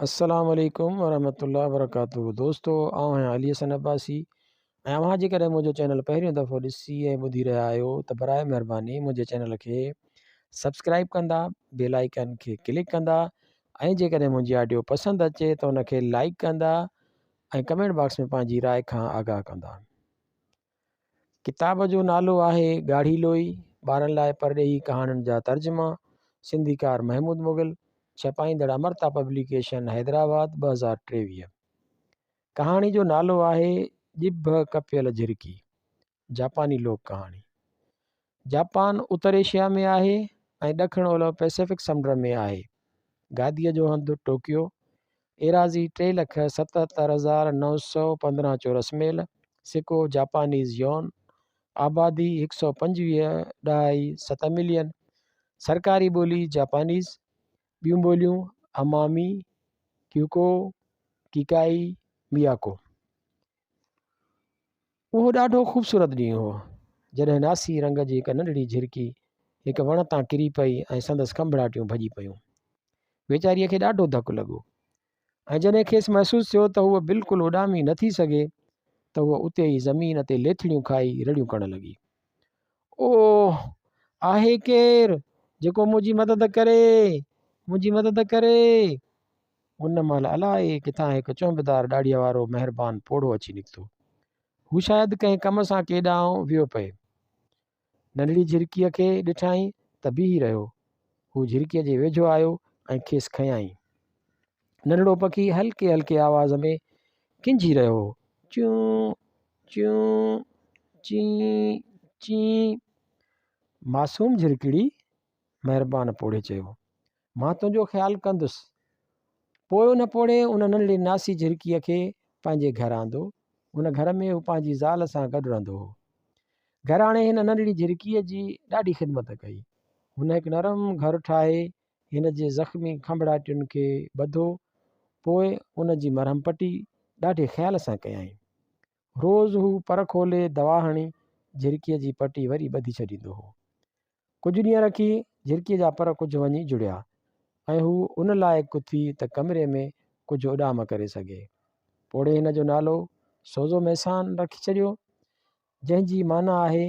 السلام عليڪم ورحمة الله وبرڪاته دوستو آئون آهيان علي حسن عباسي ۽ اوهان جيڪڏهن منهنجو چينل پهريون دفعو ڏسي ۽ ٻڌي رهيا آهيو ته برائي مهرباني منهنجي چينل کي سبسڪرائب ڪندا بيل آئيڪن کي ڪلڪ ڪندا ۽ جيڪڏهن منهنجي آڊيو پسند اچي ته ان کي لائڪ ڪندا ۽ ڪمينٽ باڪس ۾ پنهنجي راء کان آگاهه ڪندا. ڪتاب جو نالو آهي ڳاڙهي لوئي، ٻارن لاء پرڏيهي ڪهاڻين جا ترجما، سنڌيڪار محمود مغل، ڇپائيندڙ امرتا پبليڪيشن حيدرآباد، 2023. ڪهاڻي جو نالو آهي ڄڀ ڪپيل جهرڪي، جاپاني لوڪ ڪهاڻي. جاپان اتر ايشيا ۾ آهي ۽ ڏکڻ اولهه پئسفڪ سمنڊ ۾ آهي. گاديء جو هنڌ ٽوڪيو، ايراضي 3,77,915 چورس ميل، سڪو جاپانيز يون، آبادي 125.7 ملين، سرڪاري ٻولي جاپانيز، ٻيون ٻوليون امامي، ڪيوڪو، ڪيڪائي، مياڪو. اهو ڏاڍو خوبصورت ڏينهن هو، جڏهن ناسي رنگ جي هڪ ننڍڙي جهرڪي هڪ وڻ تان ڪري پئي ۽ سندس کنڀڙاٽيون ڀڄي پيون. ويچاريء کي ڏاڍو ڌڪ لڳو ۽ جڏهن کيس محسوس ٿيو ته هوء بلڪل اڏامي نه ٿي سگهي ته هوء اتي ئي زمين تي ليٿڙيون کائي رڙيون ڪرڻ لڳي. اوه! آهي ڪير جيڪو منهنجي مدد ڪري! منهنجي مدد ڪري! ان مهل الائي ڪٿان هڪ چهنبدار ڏاڙهيء وارو مهربان پوڙهو اچي نڪتو. هو شايد ڪنهن ڪم سان ڪيڏانهن ويو پئي. ننڍڙي جهرڪيء کي ڏٺائين ته بيهي رهيو. هو جهرڪيء جي ويجهو آيو ۽ کيس کنيائين. ننڍڙو پکي هلڪي هلڪي آواز ۾ ڪنجهي رهيو هو. چون، چون، چين، چين. معصوم جهرڪڙي! مهربان پوڙهي چيو. مان تنهنجو خيال ڪندس. پوء ان پوڙهي ان ننڍڙي ناسي جهرڪيء کي پنهنجي گهر آندو. ان گهر ۾ هو پنهنجي زال سان گڏ رهندو هو. گهر آڻي هن ننڍڙي جهرڪيء جي ڏاڍي خدمت ڪئي. هن هڪ نرم گهر ٺاهي هن جي زخمي کنڀڙاٽين کي ٻڌو. پوء ان جي مرهم پٽي ڏاڍي خيال سان ڪيائين. روز هو پر کولي دوا هڻي جهرڪيء جي پٽي وري ٻڌي ڇڏيندو هو. ڪجهه ڏينهن رکي جهرڪيء جا پر ڪجهه وڃي جڙيا ۽ هو ان لائق ٿي ته ڪمري ۾ ڪجهه اڏام ڪري سگهي. پوڙهي هن جو نالو سوزو ميسان رکي ڇڏيو، جنهن جي معنيٰ آهي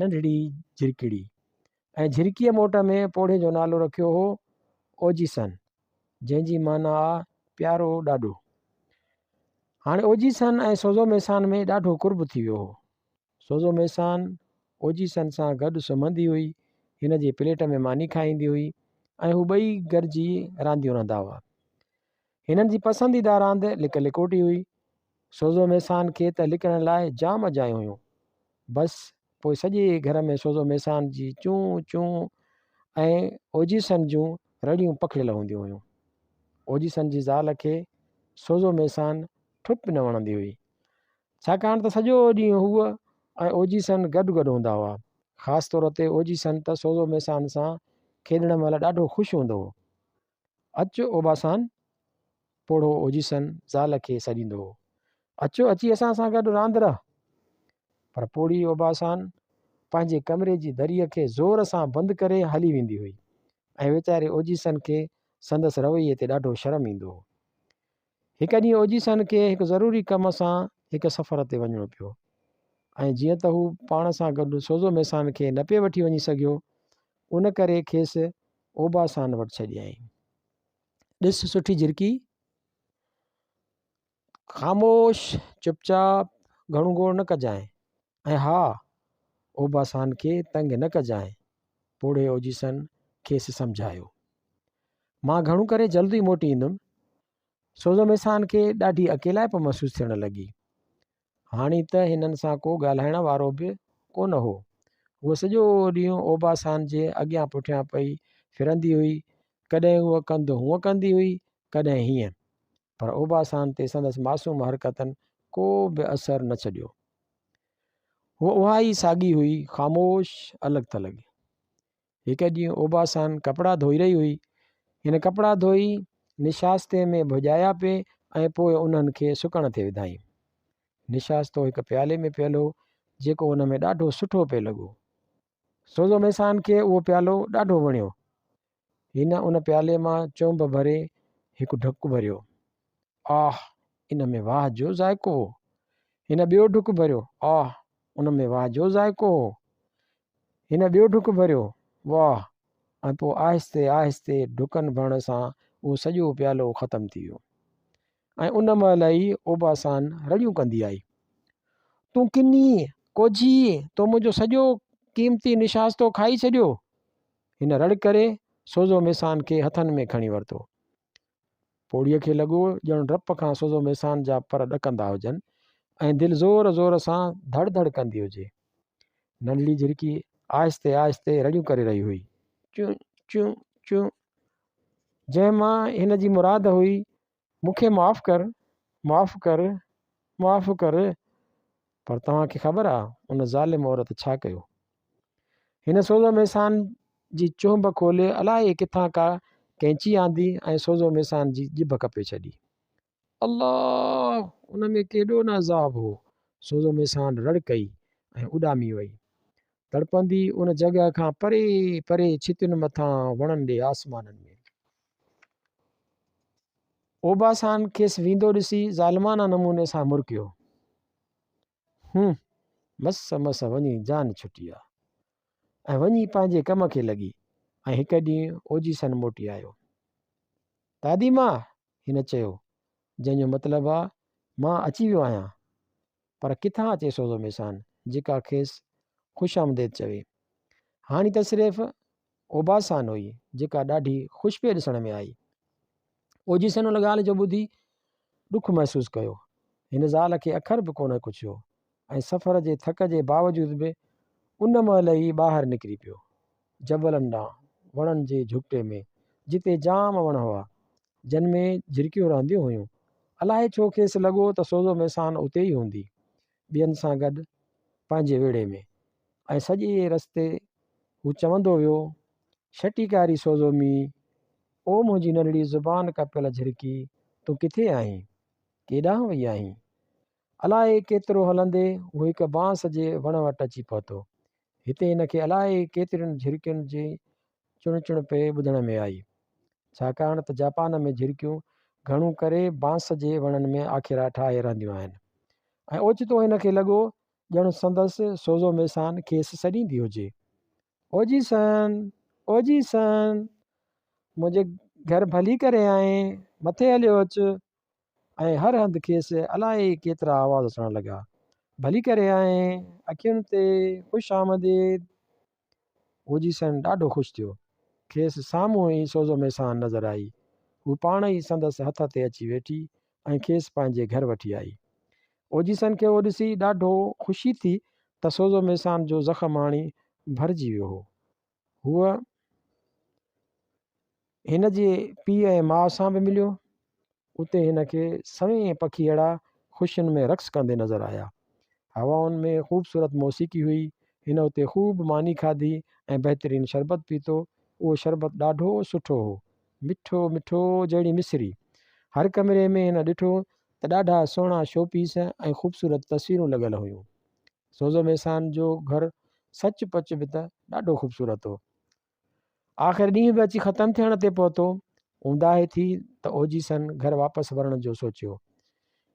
ننڍڙي جهرڪڙي ۽ جهرڪيء موٽ ۾ پوڙهي جو نالو رکيو هو اوجيسن، جنهن جي معنيٰ آ پيارو ڏاڏو. هاڻي اوجيسن ۽ سوزو ميسان ۾ ڏاڍو قرب ٿي ويو هو. سوزو ميسان اوجيسن سان گڏ سمهندي هئي، هن جي پليٽ ۾ ماني کائيندي هئي ۽ هو ٻئي گڏجي رانديون رهندا هئا. هنن جي پسنديده راند لڪ لڪوٽي هئي. سوزو ميسان کي ته لڪڻ لاء جام جايون هيون. بس پوء سڄي گهر ۾ سوزو ميسان جي چون چون ۽ اوجيسن جون رڙيون پکڙيل هونديون هيون. اوجيسن جي زال کي سوزو ميسان ٺپ نه وڻندي هئي. ڇاڪاڻ ته سڄو ڏينهن هوء ۽ اوجيسن گڏ گڏ هوندا هئا. خاص طور تي اوجيسن ته سوزو ميسان سان کيڏڻ مهل ڏاڍو خوش هوندو هو. اچ اوباسان! پوڙهو اوجيسن زال کي سڏيندو هو. اچ، اچي اسان سان گڏ راند رهه. پر پوڙهي اوباسان پنهنجي ڪمري جي دريء کي زور سان بند ڪري هلي ويندي هئي ۽ ويچاري اوجيسن کي سندس رويي تي ڏاڍو شرم ايندو هو. هڪ ڏينهن اوجيسن کي هڪ ضروري ڪم سان هڪ سفر تي وڃڻو پيو ۽ جيئن ته هو پاڻ سان گڏ سوزو ميسان کي نه پئي وٺي وڃي سگهيو، ان ڪري کيس اوباسان وٽ ڇڏيائين. ڏس سٺي جهرڪي! خاموش، چپ چاپ، گهڻو گوڙ نه ڪجانء ۽ ها، اوباسان کي تنگ نه ڪجانء. پوڙهي اوجيسن کيس سمجهايو. مان گهڻو ڪري جلد ئي موٽي ايندم. سوزوميسان کي ڏاڍي اڪيلائپ محسوس ٿيڻ لڳي. هاڻي ته هنن سان ڪو ڳالهائڻ وارو به ڪونه هو. هوء سڄو ڏينهن اوباسان جي اڳيان پٺيان پئي ڦرندي هئي. ڪڏهن هوء ڪنڌ هونء ڪندي هئي، ڪڏهن هيئن. پر اوباسان تي سندس معصوم حرڪتن ڪو به اثر نه ڇڏيو. هوء اها ئي ساڳي هئي، خاموش، الڳ ٿلڳ. هڪ ڏينهن اوباسان ڪپڙا ڌوئي رهي هئي. هن ڪپڙا ڌوئي نشاستي ۾ ڀڄايا پئي ۽ پوء انهن کي سڪڻ تي وڌائين. نشاستو هڪ پيالي ۾ پيل هو، جيڪو ان ۾ ڏاڍو سٺو پئي لڳو. سوزو ميسان کي اهو پيالو ڏاڍو وڻيو. هن ان پيالي مان چونڀ ڀري هڪ ڍڪ ڀريو. آه! ان ۾ واهه جو ذائقو هو. هن ٻيو ڍڪ ڀريو. آه! ان ۾ واهه جو ذائقو هو. هن ٻيو ڍڪ ڀريو. واهه! ۽ پوء آهستي آهستي ڍڪن ڀرڻ سان اهو سڄو پيالو ختم ٿي ويو. ۽ ان مهل ئي اوباسان رڙيون ڪندي آئي. تون ڪني، ڪوجهي، تو منهنجو سڄو قيمتي نشاستو کائي ڇڏيو. هن رڙ ڪري سوزو ميسان کي هٿن ۾ کڻي ورتو. پوڙهيء کي لڳو ڄڻ ڊپ کان سوزو ميسان جا پر ڏڪندا هجن ۽ دل زور زور سان ڌڙ ڌڙ ڪندي هجي. ننڍڙي جهرڪي آهستي آهستي رڙيون ڪري رهي هئي. چون چون چون. جنهن مان هن جي مراد هئي، مون کي معاف ڪر، معاف ڪر، معاف ڪر. پر توهان کي خبر آ ان ظالم عورت ڇا ڪيو؟ هن سوزو ميسان جي چهنب کولي الائي ڪٿان ڪا قينچي آندي ۽ سوزو ميسان جي ڄڀ ڪپي ڇڏي. الله! ان ۾ ڪيڏو نه عذاب هو. سوزو ميسان رڙ ڪئي ۽ اڏامي وئي. تڙپندي ان جڳهه کان پري پري ڇتين مٿان وڻن ڏي آسمانن ۾. اوباسان کيس ويندو ڏسي ظالمانه نموني سان مرڪيو. هون! مس مس وڃي جان ڇٽي آ. ۽ وڃي پنهنجي ڪم کي لڳي ۽ هڪ ڏينهن اوجيسن موٽي آيو. دادي مان! هن چيو، جنهن جو مطلب آ مان اچي ويو آهيان. پر ڪٿان اچي سوزو ميسان، جيڪا کيس خوش آمديد چوي. هاڻي ته صرف اوباسان هئي، جيڪا ڏاڍي خوش پئي ڏسڻ ۾ آئي. اوجيسن ان ڳالهه جو ٻڌي ڏک محسوس ڪيو. هن زال کي اکر به ڪونه ڪڇيو ۽ سفر جي ٿڪ جي باوجود به ان مهل ئي ٻاهر نڪري پيو. جبلن ڏانهن، وڻن جي جهڳٽي ۾، جتي جام وڻ هئا، جن ۾ جهرڪيون رهنديون هيون. الائي ڇو کيس لڳو ته سوزو ميسان اتي ئي هوندي، ٻين سان گڏ پنهنجي ويڙهي ۾. ۽ سڄي رستي هو چوندو ويو، شٽيڪاري سوزو مي، او منهنجي ننڍڙي زبان ڪپيل جهرڪي، تون ڪٿي آهين؟ ڪيڏانهن وئي آهين؟ الائي ڪيترو هلندي هو هڪ بانس جي وڻ وٽ اچي پهتو. هتي هن کي الائي ڪيترين جهرڪين جي چڻ چڻ پئي ٻڌڻ ۾ آئي. ڇاڪاڻ ته جاپان ۾ جهرڪيون گهڻو ڪري بانس جي وڻن ۾ آکيرا ٺاهي رهنديون آهن. ۽ اوچتو هن کي لڳو ڄڻ سندس سوزو ميسان کيس سڏيندي هجي. اوجي سن! اوجي سن! منهنجي گهر ڀلي ڪري آئين، مٿي هليو اچ. ۽ هر هنڌ کيس الائي ڪيترا آواز اچڻ لڳا، ڀلي ڪري آئين، اکين تي، خوش آمديد. اوجي سن ڏاڍو خوش ٿيو. کيس سامهون ئي سوزو ميسان نظر آئي. هوء پاڻ ئي سندس هٿ تي اچي ويٺي ۽ کيس پنهنجي گهر وٺي آئي. اوجي سن کي اهو ڏسي ڏاڍو خوشي ٿي ته سوزو ميسان جو زخم هاڻي ڀرجي ويو هو. هوء هن جي پيء ۽ ماء سان به مليو. اتي هن کي سوين پکيئڙا خوشين ۾ رقص ڪندي نظر آيا. هوائن ۾ خوبصورت موسيقي هئي. هن اتي خوب ماني کاڌي ۽ بهترين شربت پيتو. اهو شربت ڏاڍو سٺو هو. مٺو مٺو جهڙي مصري. هر ڪمري ۾ هن ڏٺو ته ڏاڍا سهڻا شو پيس ۽ خوبصورت تصويرون لڳل هيون. سوزو ميسان جو گهر سچ پچ به ته ڏاڍو خوبصورت هو. آخر ڏينهن به اچي ختم ٿيڻ تي پهتو. اونداهي ٿي ته اوجيسن گهر واپس ورڻ جو سوچيو.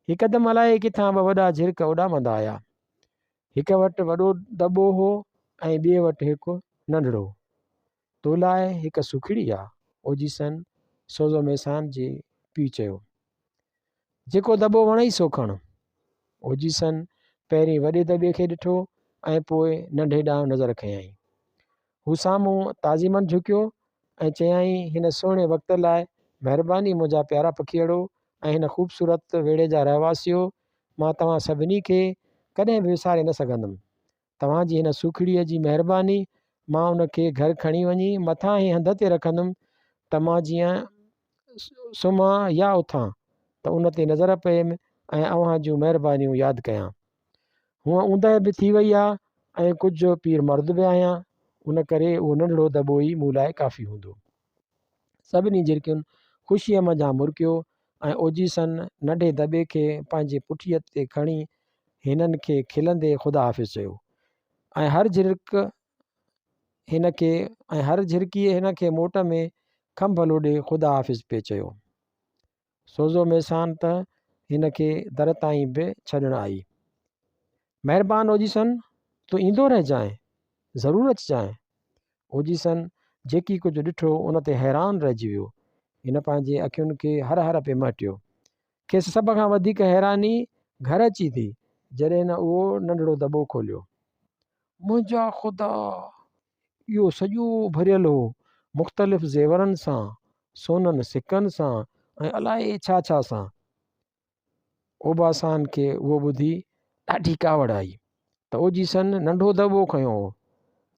هڪدم الائي ڪٿان ٻه وڏا جهرڪ اڏامندا آيا. هڪ وٽ وڏو دٻو هو ۽ ٻئي وٽ هڪ ننڍڙو. تو لاء هڪ سوکڙي آ، اوجيسن سوزو ميسان جي پيء چيو. جيڪو دٻو وڻئي سو کڻ. اوجيسن پهرين وڏي دٻي کي ڏٺو ۽ پوء ننڍي ڏانهن نظر کنيائين. هو سامهون تعظيمن جهڪيو ۽ چيائين، هن سهڻي وقت لاء مهرباني منهنجا پيارا پکيئڙو ۽ هن خوبصورت ويڙهي جا رهواسيو، مان توهان سڀني کي ڪڏهن به وساري نه سگهندم. توهان جي هن سوکڙيء جي مهرباني، مان ان کي گهر کڻي وڃي مٿانهين هنڌ تي رکندم ته مان جيئن سمهان يا اٿان ته ان تي نظر پئيم ۽ اوهان جون مهربانيون ياد ڪيان. هونء اوندهه به ٿي وئي آ ۽ ڪجهه پير مرد به آهيان، ان ڪري اهو ننڍڙو دٻو ئي مون لاء ڪافي هوندو. سڀني جهرڪين خوشيء منجهان مرڪيو ۽ اوجيسن ننڍي دٻي کي پنهنجي پٺيء تي کڻي هنن کي کلندي خدا حافظ چيو ۽ هر جهرڪ هن کي ۽ هر جهرڪيء هن کي موٽ ۾ کنڀ لوڏي خدا حافظ پئي چيو. سوزو ميسان ته هن کي در تائين به ڇڏڻ آئي. مهربان اوجيسن، تون ايندو رهجانء، ضرور اچجانء. اوجيسن جيڪي ڪجهه ڏٺو ان تي حيران رهجي ويو. هن پنهنجي اکين کي هر هر پئي مهٽيو. کيس سڀ کان وڌيڪ حيراني گهر اچي ٿي، جڏهن هن اهو ننڍڙو دٻو کوليو. منهنجا خدا! اهو سڄو ڀريل هو مختلف زيورن سان، سونن سڪن سان ۽ الائي ڇا ڇا سان. اوباسان کي اهو ٻڌي ڏاڍي ڪاوڙ آئي ته اوجيسن ننڍو دٻو کنيو هو،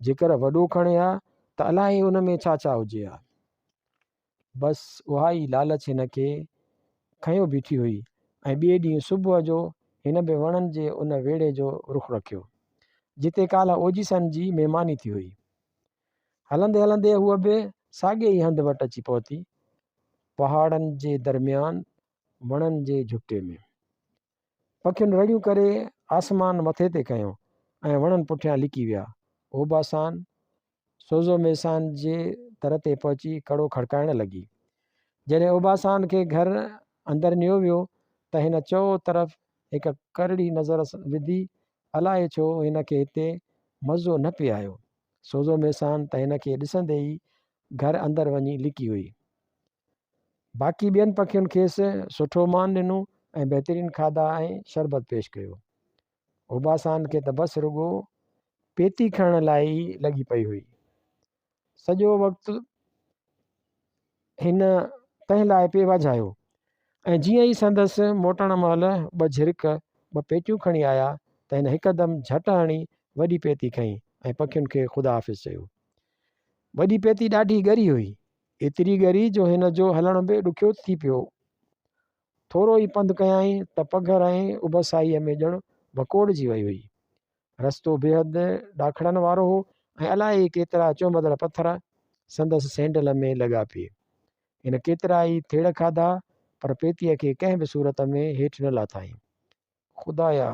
جيڪر وڏو کڻي ها ته الائي ان ۾ ڇا ڇا هجي ها. بس اها ئي لالچ هن کي کنيو بيٺي هئي ۽ ٻئي ڏينهن صبح جو هن به وڻن جي ان ويڙهي جو رخ رکيو، جتي ڪالهه اوجيسن جي مهماني ٿي هئي. هلندي هلندي هوء به ساڳئي ئي هنڌ وٽ اچي پهتي، پهاڙن جي درميان وڻن جي جهڳٽي ۾. پکين رڙيون ڪري آسمان مٿي تي کنيو ۽ وڻن پٺيان لڪي ويا. اوباسان سوزوميسان جي در تي پهچي ڪڙو کڙڪائڻ لڳي. جڏهن اوباسان کي گهر اندر نيو ويو ته هن چؤ طرف هڪ ڪرڙي نظر وڌي، الائي ڇو هن کي هتي مزو نه پئي آيو. سوزوميسان ته هن کي ڏسندي ئي گهر اندر وڃي لڪي هئي. باقي ٻين پکين کيس سٺو مان ڏنو ۽ بهترين کاڌا ۽ شربت پيش ڪيو. اوباسان کي ته بس رڳو پيتي کڻڻ لاء ئي لڳي پئي هئي. سڄو وقت هن تنهن لاء پئي واجهايو ۽ جيئن ئي سندس موٽڻ مهل ٻه جهرڪ ٻه پيتيون کڻي آيا ته هن هڪدم جهٽ هڻي وڏي پيتي کنئي ۽ پکين کي خدا حافظ چيو. وڏي پيتي ڏاڍي ڳري هئي. ايتري ڳري جو هن جو هلڻ به ڏکيو ٿي پيو. ٿورو ئي پنڌ ڪيائين ته پگهر ۽ اڀسائيء ۾ ڄڻ وڪوڙجي وئي هئي. رستو بيحد ڏاکڙن وارو هو ۽ الائي ڪيترا چونبدڙ پٿر سندس سينڊل ۾ لڳا پئي. هن ڪيترا ئي ٿيڙ کاڌا پر پيتيء کي ڪنهن به صورت ۾ هيٺ نه لاٿائين. خدايا!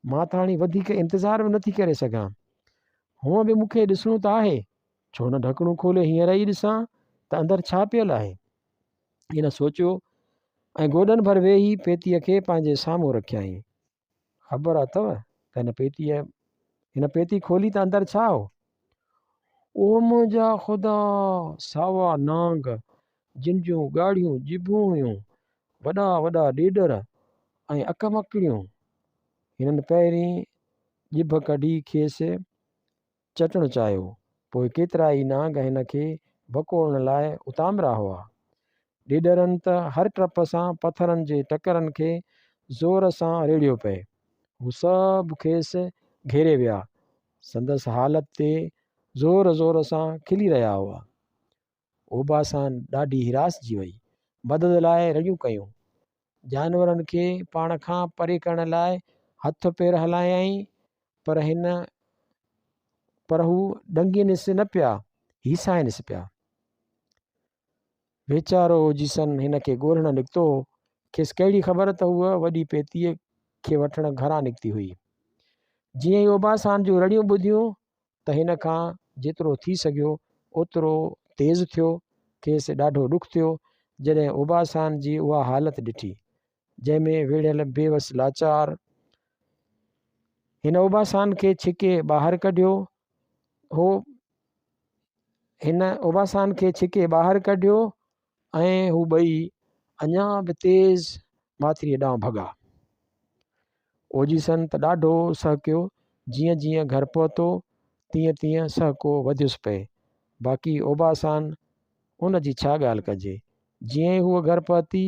مان ته هاڻي وڌيڪ انتظار به نٿي ڪري سگهان. هونء به مون کي ڏسڻو ته آهي، ڇو نه ڍڪڻو کولي هينئر ئي ڏسان ته اندر ڇا پيل آهي. هن سوچيو ۽ گوڏن ڀر ويهي پيتيء کي پنهنجي سامهون رکيائين. خبر اٿو ته هن پيتيء هن پيتي کولي ته اندر ڇا هو؟ او منهنجا خدا! ساوا نانگ، جن جون ڳاڙهيون ڄڀون هيون، وڏا وڏا ڏيڏر ۽ اک مڪڙيون. هنن پهرين ڄڀ ڪڍي کيس چٽڻ چاهيو، پوء ڪيترائي نانگ هن کي وڪوڙڻ لاء اتامرا هئا. ڏيڏرن ته هر ٽپ سان پٿرن جي ٽڪرن کي زور سان ريڙهيو پئي. هو سڀ کيس گهيري ويا. سندس حالت تي زور زور سان کلي رهيا هئا. اوباسان ڏاڍي هراسجي وئي. مدد لاء رڙيون ڪيون. جانورن کي پاڻ کان پري ڪرڻ لاء هٿ پير هلايائين پر هن پر هو ڏنگينس نه پيا، هيسائينس پيا. ويچارو جيسن هن کي ڳولڻ نڪتو هو. کيس ڪهڙي خبر ته هوء وڏي پيتيء کي وٺڻ گهران نڪتي هئي. جيئن ئي اوباسان جون رڙيون ٻڌيون ته هن کان جيترو ٿي سگهيو اوترو تيز ٿيو. کيس ڏاڍو ڏک ٿيو جڏهن اوباسان جي اها حالت ڏٺي، جنهن ۾ ويڙهيل بيوس لاچار هن اوباسان کي ڇڪي ٻاهر ڪڍيو هو. هن اوباسان کي ڇڪي ٻاهر ڪڍيو ۽ هو ٻئي اڃا به تيز ماٿريء ڏانهن ڀڳا. اوجيسن ته ڏاڍو سهڪيو، جيئن جيئن گهر پهتو، تيئن تيئن سهڪو وڌيس پئي. باقي اوباسان، ان جي ڇا ڳالهه ڪجي. جيئن ئي هوء گهر پهتي،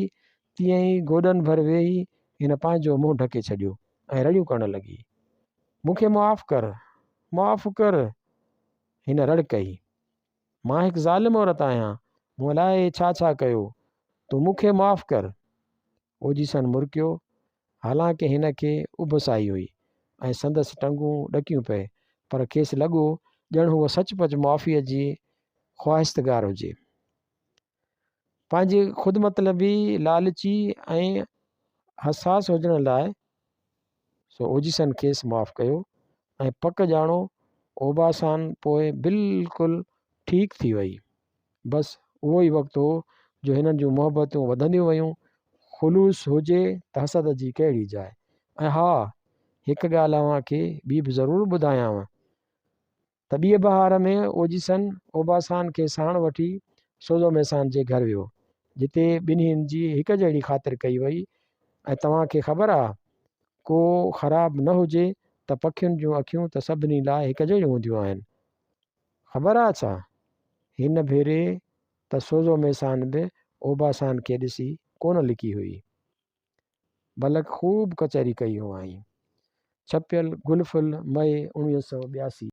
تيئن ئي گوڏن ڀر ويهي هن پنهنجو منهن ڍڪي ڇڏيو ۽ رڙيون ڪرڻ لڳي. مون کي معاف ڪر! معاف ڪر! هن رڙ ڪئي. مان هڪ ظالم عورت آهيان، مون الائي ڇا ڇا ڪيو، تون مون کي معاف ڪر. اوجيسن مرڪيو، حالانڪه هن کي اڀ سائي هئي ۽ سندس ٽنگون ڏڪيون پئي، پر کيس لڳو ڄڻ هوء سچ پچ معافيء جي خواهستگار هجي. پنهنجي خود مطلبي، لالچي ۽ حساس هجڻ لاء سو اوجيسن کيس معاف ڪيو ۽ پڪ ڄاڻو اوباسان پوء بلڪل ٺيڪ ٿي وئي. بس اهو ئي وقت هو جو هنن جون محبتون وڌنديون ويون، خلوص هجي ته حسد جي ڪهڙي جاء. ۽ ها هڪ ڳالهه اوهان کي ٻي به ضرور ٻڌايانو ته ٻيء بهار ۾ اوجيسن اوباسان کي ساڻ وٺي سوزوميسان جي گهر ويو، جتي ٻنهين جي هڪ جهڙي خاطر ڪئي وئي ۽ توهان کي خبر آ، ڪو خراب نه هجي ته پکين جون اکيون ته سڀني لاء هڪ جهڙيون هونديون آهن. خبر آ ڇا؟ هن ڀيري ته سوزوميسان به اوباسان کي ڏسي ڪونه لڪي هئي. بلڪ خوب ڪچهري ڪئي هئائين. ڇپيل گل ڦل مئي 1982.